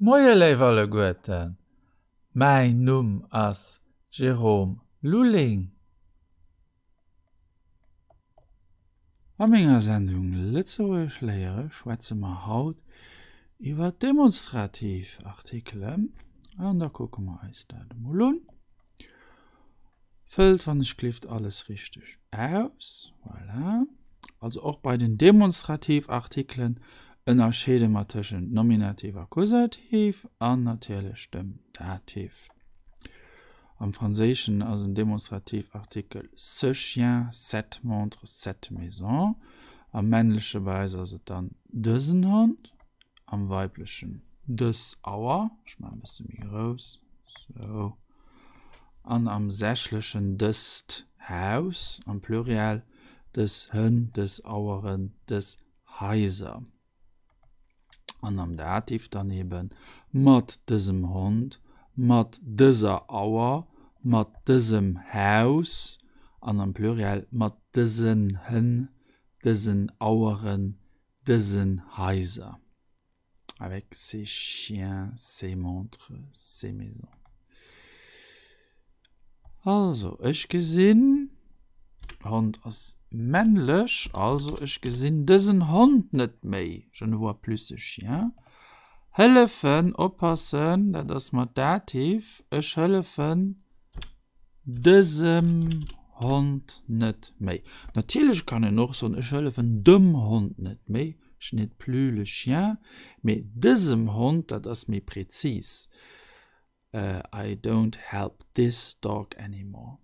Moie léif alleguerten, mäin Numm ass Jérôme Lulling. A menger Sendung Lëtzebuergesch léiere schwätze mer haut iwwer d'Demonstrativ Artikelen an da kucke mer eis dat emol un. Fëllt wann ech gelift alles richteg aus. Voilà. Also och bei den Demonstrativartikelen ënnerscheede mer tëschent Nominativ, Akkusativ an natierlech dem Dativ. Am Franséischen ass en Demonstrativartikel ce chien, cette montre, cette maison. Am Männleche bei eis ass et dann dësen Hond, am Weiblechen dës Auer. Ech maachen e bësse méi grouss, sou. An am Sächlechen dëst Haus, am Pluriel dës Hënn, dës Aueren, dës Haiser. An am Dativ dann eben mat dësem Hond, mat dëser Auer, mat dësem Haus an am Pluriel mat dësen Hënn, dësen Aueren, dësen Haiser. Avec ses chiens, ses montres, ses maisons. Also, ech gesinn, Hond ass männlech, also ech gesinn dësen Hond net méi, je ne vois plus ce chien. Hëllefen, oppassen, dat ass mat Dativ, ech hëllefen Dësem Hond net méi. Natierlech kann een och soen, ech hëllefen dem Hond net méi, je n'aide plus le chien, mee dësem Hond, dat ass méi prezis, I don't help this dog anymore.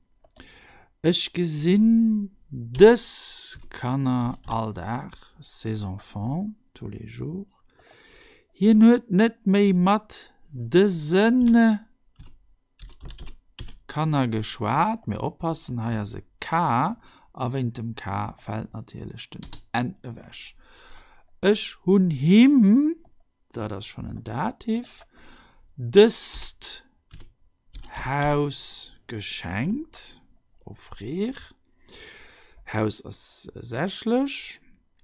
Ech gesinn dës Kanner all Dag, ces enfants tous les jours. Hien huet net méi mat dëse. Kanner geschwat, mee oppassen, hei ass e K a wéint dem K fält natierlech den N ewech. Ech hunn him, dat ass schonn en Dativ, dëst Haus geschenkt, offrir. Haus ass sächlech.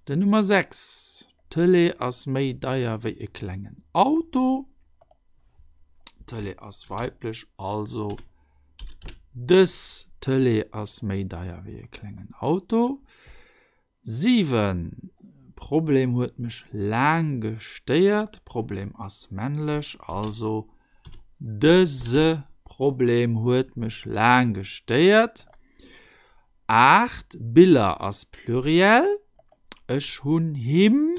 Den Nummer 6, D'Tëlee ass méi deier wéi e klengen Auto. D'Tëlee ass weiblech, also dës Tëlee ass méi deier wéi e klengen Auto. 7, Problem huet mech laang gestéiert. Problem ass männlech, also dëse Problem huet mech laang gestéiert. 8, Biller ass Pluriel. Ech hunn him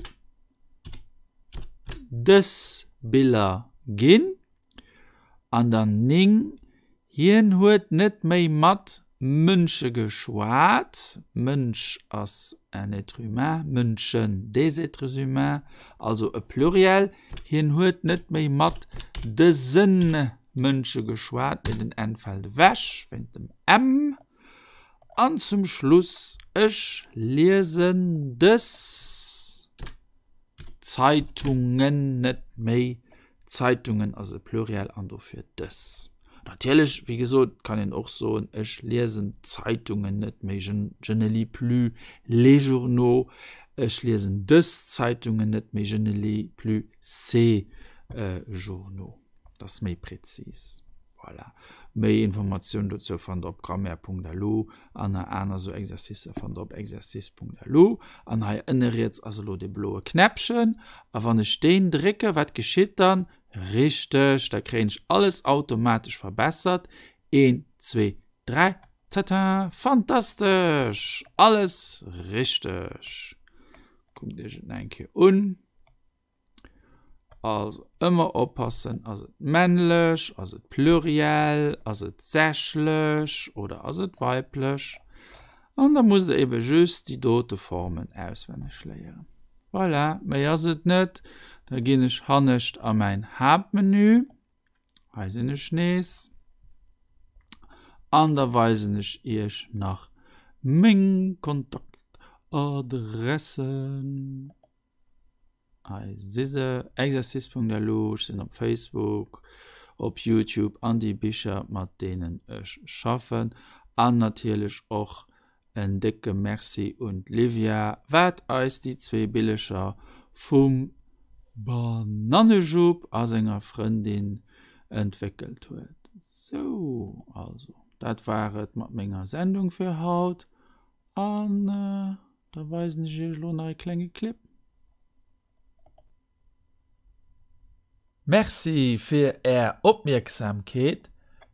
dës Biller ginn. An dann 9, Hien huet net méi mat Mënsche geschwat. Mënsch ass un être humain, Mënschen des êtres humains, also e Pluriel. Hien huet net méi mat dëse Mënsche geschwat, mee den n fält ewech wéint dem m. An zum Schluss, ech liesen dës Zeitungen net méi. Zeitungen ass e Pluriel an dofir dës. Natierlech, wéi gesot, kann een och soen, ech liesen d'Zeitungen net méi, je, je ne lis plus les journaux, ech liesen dës Zeitungen net méi, je ne lis plus ces journaux. Dat ass méi präzis. Voilà. Méi Informatioun dozou fannt der op grammaire.lu an nach aner sou Exercicer fannt der op exercice.lu. An hei ënne riets ass elo dee bloe Knäppchen a wann ech deen drécke, wat geschitt dann? Richteg, da kréien ech alles automatesch verbessert. Een, zwee, dräi, tata! Fantastesch! Alles richteg! Kuckt iech et nach eng Kéier un. Also ëmmer oppassen, ass et männlech, ass et Pluriel, ass et sächlech oder ass et weiblech? An da musst der ebe just déi dote Formen auswenneg léieren. Voilà, méi ass et net. Da ginn ech hannescht a mäin Haaptmenü. Hei sinn ech nees. An da weisen ech iech nach meng Kontaktadressen. Hei si se, exercice.lu, ech sinn op Facebook, op Youtube an déi Bicher mat deenen ech schaffen. An natierlech och en décke Merci un d'Livia, wat eis déi zwee Billecher vum. Banannejupp a senger Frëndin entwéckelt huet. Sou, also dat war et mat menger Sendung fir haut an da weisen ech iech elo nach e klenge Clip. Merci fir är Opmierksamkeet,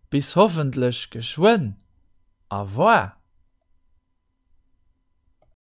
bis hoffentlech geschwënn. Au revoir.